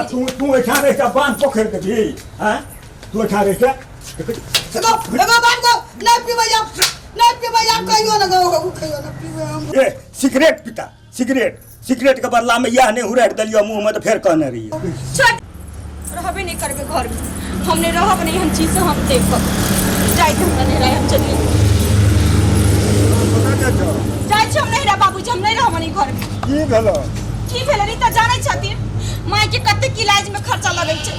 बाबूजी। तू तू एहिठाम रहि कऽ बान्ह पोखरि देबही आँय तू एहिठाम रहि कऽ एगो एगो बात कहू नहीं पीबै आब नहीं पीबै आब कहियो ना गो कहियो ना पीबै हम। ए सिगरेट पिता सिगरेट सिगरेट के बदला में यह नहीं हुराटि देलियो मुंह में तऽ फेर कहने रहियै। छोड़, रहबे नहीं करबे घर में, हम नहीं रहब नहीं हम चीज से हम देखब जाइत हमरा नहीं रहे हम चलिए जाइ छी हम नहीं रह बाबूजी, हम नहीं रहब नहीं घर में। की भेलो? की भेलै रीता जानै छथिन माय के कतेक इलाज में खर्चा लगै छै।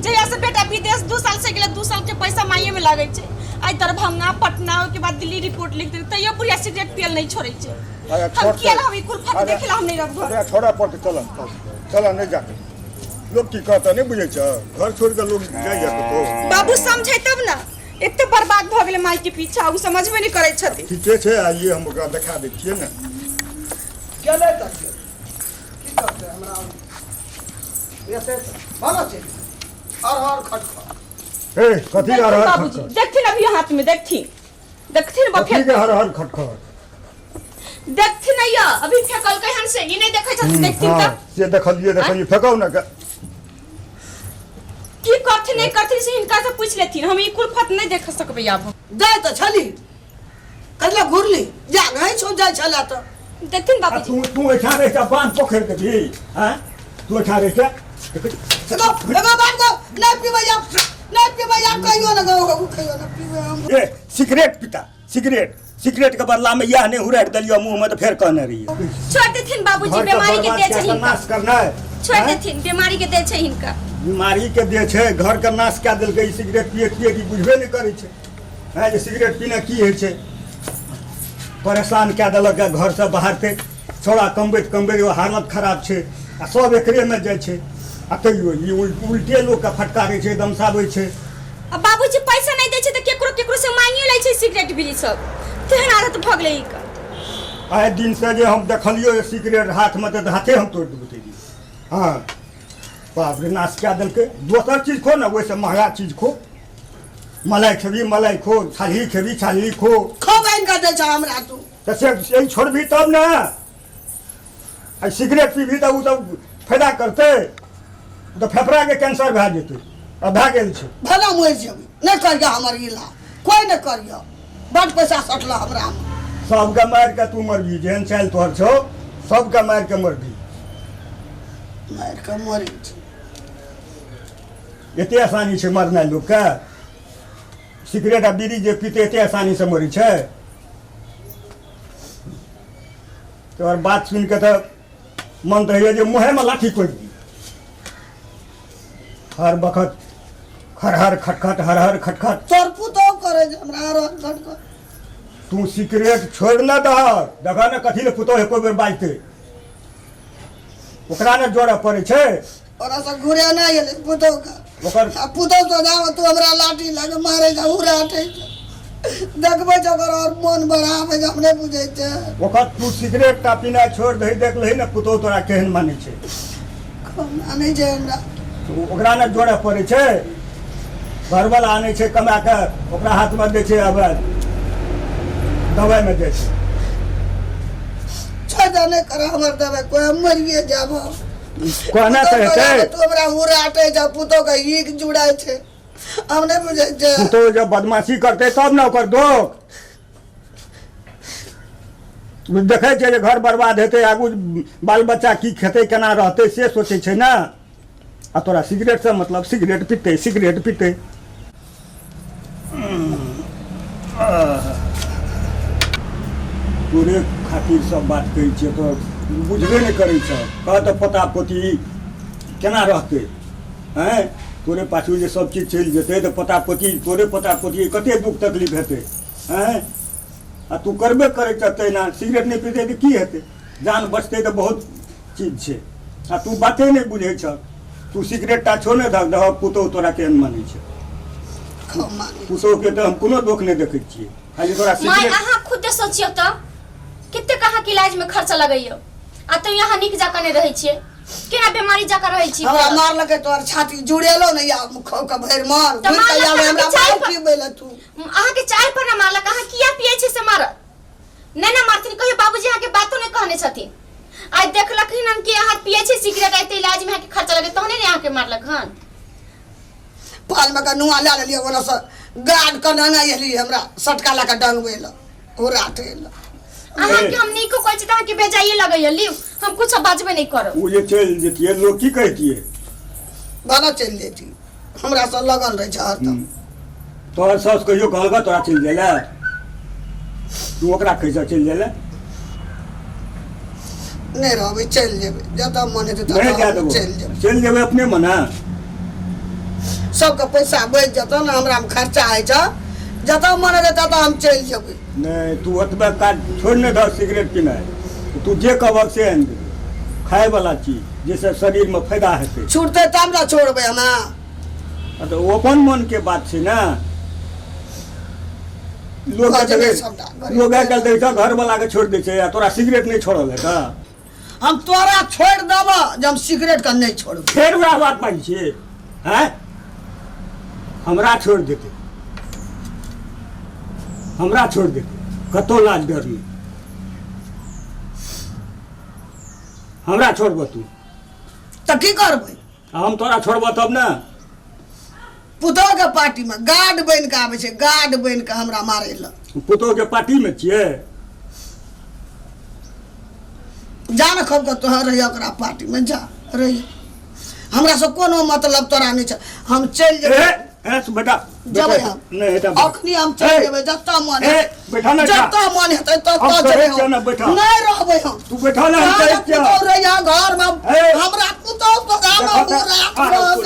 जहिया से बेटा विदेश 2 साल से गेलै, 2 साल के पैसा माये में लगै छै। आइ दरभंगा पटना ओहिके बाद दिल्ली रिपोर्ट लिख देलकै, तैयो बुढ़िया सिगरेट पियल नहीं छोड़ै छै। अरे हम छोड़ किया रहब ई कुल फट देखे ला हम नहीं रहब घर। अरे छोड़ा पड़तै, चल चल नहीं जाके लोग की कहता नहीं बुझै छ, घर छोड़ के लोग जाइए कतौ। बाबू समझे तब ना, एक तो बर्बाद भऽ गेलै माय के पीछा, ओ समझबे नहीं करै छथिन। ठीके छै, आइए हम ओकरा देखा दै छियै ने। गेलै तऽ गेलै, की करतै हमरा एते भला छै हर हर खटखट। ए कथी हर हर बाबूजी खटखट? देखथिन अभी हाथ में, देखथिन देखथिन कथी बफे के हर हर खटखट? देखथिन या अभी फेकलकै हन से ई नहीं देखै छथिन, देखथिन हाँ, तऽ से देखलियै देखलियै, फेकौ ने की करथिन नहीं करथिन से हिनका से पूछ लेथिन, हम ई कुलफत नहीं देख सकबै आब। जाय तऽ छली कहिला घुरली जा नहीं छौ जाय छला तऽ देखथिन बाबूजी। तू तू एहिठाम रहि कऽ बान्ह पोखरि देबही आँय तू एहिठाम रहि कऽ एगो एगो बात कहू नहीं पीबै आब नहीं पीबै आब कहियो ना गो कहियो ना पीबै हम। ए सिगरेट पिता सिगरेट सिगरेट के बदला में यह नहीं हुराटि देलियो मुंह में तऽ फेर कहने रहियै। छोड़ देथिन बाबूजी, घर के बीमारी के बर्बाद दे छै कए कऽ हिनका। नाश करनाइ। छोड़ आँय? देथिन, बीमारी के दे छै हिनका। बीमारी के दे छै, घर के नाश कए देलकै ई सिगरेट पियैत पियैत, ई बुझबे नहि करै छै आँय जे सिगरेट पीने की होइ छै। परेशान कए देलक घर से बाहर ते छोड़ा कमबैत कमबैत एगो हालत खराब छै आ सब एकरे में जाइ छै आ तैयो ई उल्टे लोकके फटकारै छै, दमसाबै छै। आ बाबूजी पैसा नहीं दै छै तऽ केकरो केकरो से मांगियो लै छै सिगरेट बीड़ी सब, तेहन आदत भऽ गेलै ई के। आइ दिन से जे हम देखलियो जे सिगरेट हाथ में तऽ हाथे हम तोड़ि देबो तै दिन। हाँ बाप रे नाश कए देलकै। दोसर चीज खो ने, ओहिसँ महगा चीज खो, मलाई खेबी मलाई खो, छाली खेबी छाली खो। खूब आनि कऽ दै छ हमरा तू। तऽ से यही छोड़बी तब ने, आ सिगरेट पीबी तऽ ओ तऽ फायदा करतै, ओ तऽ फेफड़ाके कैंसर भए जेतै आ भए गेल छै। भला मरि जेबै, नहि करियह हमर इलाज, कोइ नहि करियह, बड पैसा सटल हमरा में। सबके मारि कऽ तू मरबी, जेहन चालि तोहर छौ सबके मारि कऽ मरबी। मारि कऽ मरै छै। एते आसानी छै मरनाइ लोकके? सिगरेट आ बीड़ी जे पीते एते आसानी से मरै छै? तोहर बात सुनि कऽ तऽ मन तऽ होइए जे मुँहेमे लाठी कोटि दी। हर बखत खरहर खटखट हरहर खटखट। तोर पुतोह करै छै हमरा हरहर खटखट। तू सिगरेट छोड़ि न दह, देखह ने कथी ले पुतोह एको बेर बाजतै, ओकरा ने जोड़ऽ पड़ै छै। ओकरा से घुरे नहि एलै पुतोह के। ओकर आ पुतोह तो जाओ तू हमरा लाठी लगे मारे जा उड़ा हटै छै, देखबै छै ओकर और मोन बढ़ाबै छै, हम नहि बुझै छै। ओकर तू सिगरेट टा पीनाइ छोड़ि दही, देख लही ने पुतोह तोरा केहन मानै छै। मानै छै हमरा। ओकरा ने जोड़ऽ पड़ै छै, घरवला आनै छै कमा कऽ ओकरा हाथमे दै छै, आब दवाइमे जाइ छै। छोड़ दे, नहि कर हमर दवाइ कोइ, हम मरिए जाब। कहना तऽ हेतै। तू हमरा उड़ाटै छै, पुतोह के ईख जुड़ाइ छै, हम नहि बुझै छै। पुतोह जब बदमाशी करतै तब ने ओकर दोख देखै छै जे घर बर्बाद हेतै, आगू बाल बच्चा की खेतै केना रहतै से सोचै छै ने। आ तोरा सिगरेट से मतलब, सिगरेट पीतै सिगरेट पीतै। तोरे खातिर सब बात कहै छियै तऽ बुझबे नहि करै छह। कह तऽ पोता पोती केना रहतै? आँय तोरे पाछू जे सब चीज चलि जेतै तऽ पोता पोती तोरे पोता पोती कते दुख तकलीफ हेतै? आँय आ तू करबे करै छह तहिना, सिगरेट नहि पीतै तऽ की हेतै? जान बचतै तऽ बहुत चीज छै, आ तू बाते नहि बुझै छह। तू सिगरेट टा छो ने दहक, दहक पुतोह तोरा केहन मानै छै। पुतोह के तऽ हम कोनो दोख नहि देखै छियै, खाली तोरा माय सिगरेट। अहाँ खुद सोचियौ तऽ कतेक अहाँके इलाज में खर्चा लगैयौ, आ तो यहाँ नीक जकाँ नहि रहै छियै, केना बीमारी जकाँ रहै छी। हमरा मारलकै तोहर छाती जुड़ेलो ने या खो के भरि मार तऽ घुरि के मारलक आबै तऽ हमरा अहाँके चाय मार पर- पीबै लए तू। अहाँके चाय पर ना मारलक, अहाँ किया पियै छी से मारत? नहि ना मारथिन कहियो बाबूजी, अहाँके बातो नहि कहने छथिन। आइ देखलखिन हन कि अहाँ पियै छी सिगरेट, आइ तऽ इलाजमे अहाँके खर्चा लगे तहने ने अहाँके मारलक हन। पाल में का नुआ ला लेलियै ओना से गार्ड के नाना एली हमरा सटका ला के डंगबै ल ओ रात एल। अहाँके हम नीको कहै छी तऽ अहाँके बेजाइए लगैया। लिउ, हम कुछ बाजबे नहि करब। ओ जे चलि जैतियै, लोक की कहितियै? भला चलि जैती, हमरा से लगल रहै छै हरदम। तोहर साउस कहियो कहलक तोरा चलि जाइ लए? तू ओकरा कहै छह चलि जाइ लए? नहि रहबै, चलि जेबै जतऽ मन हेतै नहि ततऽ जाय देबो। चलि जेबै। चलि जेबै अपने मने। सबके पैसा बचि जेतौ ने, हमरा मे खर्चा होइ छै, जतऽ मन हेतै ततऽ हम चलि जेबै। नहि, तू ओतबे काज छोड़ि नहि दह सिगरेट पीनाइ। तू जे कहबह से आनि देबै, खायवला चीज जाहिसँ शरीरमे फायदा हेतै। छूटतै तब ने छोड़बै हमरा। आ तऽ ओ अपन मनके बात छै ने। लोक गजबे सबटा गरीब। लोक आइ काल्हि देखै छह घरवलाके छोड़ि दै छै आ तोरा सिगरेट नहि छोड़ल हेतऽ? हम तोरा छोड़ि देबऽ जे हम सिगरेट के नहि छोड़बै। फेर वएह बात बाजै छियै? आँय, हमरा छोड़ि देतै, हमरा छोड़ि देतै, कतहु लाज डर नहि। हमरा छोड़बह तू? तऽ की करबै? आ हम तोरा छोड़बह तब ने। पुतोह के पार्टी में गार्ड बनि कऽ आबै छै, गार्ड बनि कऽ हमरा मारै लए। पुतोह के पार्टी में छियै? जा ने खब कऽ तोहर रहिय ओकरा पार्टी में, जा रहिय, हमरा से कोनो मतलब तोरा नहि छै, हम चलि ए जेबै। ए बेटा। जेबै हम। नहि हेता। अखनी हम चलि ए, जेबै जतऽ मन ए, हेतै। बैठा ने, जा। जतऽ मन हेतै हम ततऽ कहै जेबै छियौ ने, हम। बैठा। नहि रहबै हम। तू बैठा ने, हम कहै छियौ। पुतोह रहिया घर में। ए। हमरा पुतोह तो गाम देखो तऽ, रात आ, रहत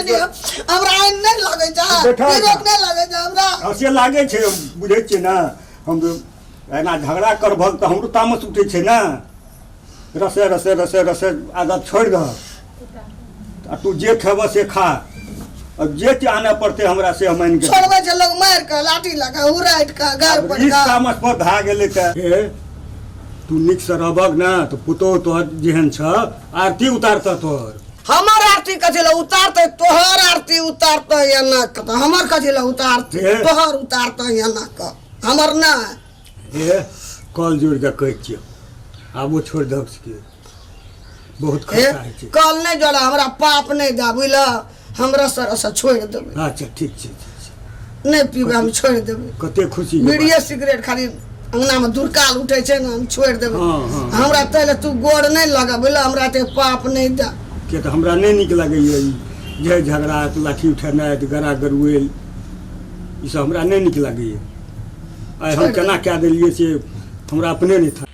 हमरा आइन नहि लगै छै, बैठा। निरोग नहि लगै छै हमरा। आ, से लागै छै, बुझै छियै ने। हम एना झगड़ा करबहक तऽ हमरो तामस उठै छै ने। रसे रसे रसे रसे आदत छोड़ि दह आ तू जे खेबह से खा, आ जे चीज आनऽ पड़तै हमरा से हम आनि कऽ छोड़बै छै लोग मारि कऽ, लाठी लऽ कऽ, हुराटि कऽ, गारि आब पड़ि ई कऽ। तामस पर भए गेलै तऽ हे, तू नीकसँ रहबक ने तऽ पुतोहु तोहर जेहन छह आरती उतारतह तोहर। हमर आरती कथी लए उतारतै? तोहर आरती उतारतै एना कऽ तऽ हमर कथी लए उतारतै? हे। तोहर उतारतै एना कऽ, हमर नहि। हे, कल जोड़ि कऽ कहै छियौ, आबो छोड़ि दहक से बहुत हे खर्चा होइ छै। कल नहि जोड़ा, हमरा पाप नहि दे, बुझल? हमरा सरसँ छोड़ि देबै। अच्छा ठीक छै, ठीक छै। नहि पीबै हम, छोड़ि देबै। कते खुशी के बात। बीड़िए सिगरेट खाली अंगनामे दुर्काल उठै छै ने, हम छोड़ि देबै। हँ, हँ। हमरा ताहि लए तू गोड़ नहि लगा, बुझल? हमरा एते पाप नहि दे। किया तऽ हमरा नहि नीक लगैए ई जे झगड़ा, लाठी उठेनाइ, गरा गरुएल, ई सब हमरा नहि नीक लगैए। आइ हम केना कए देलियै से हमरा अपने नहि था।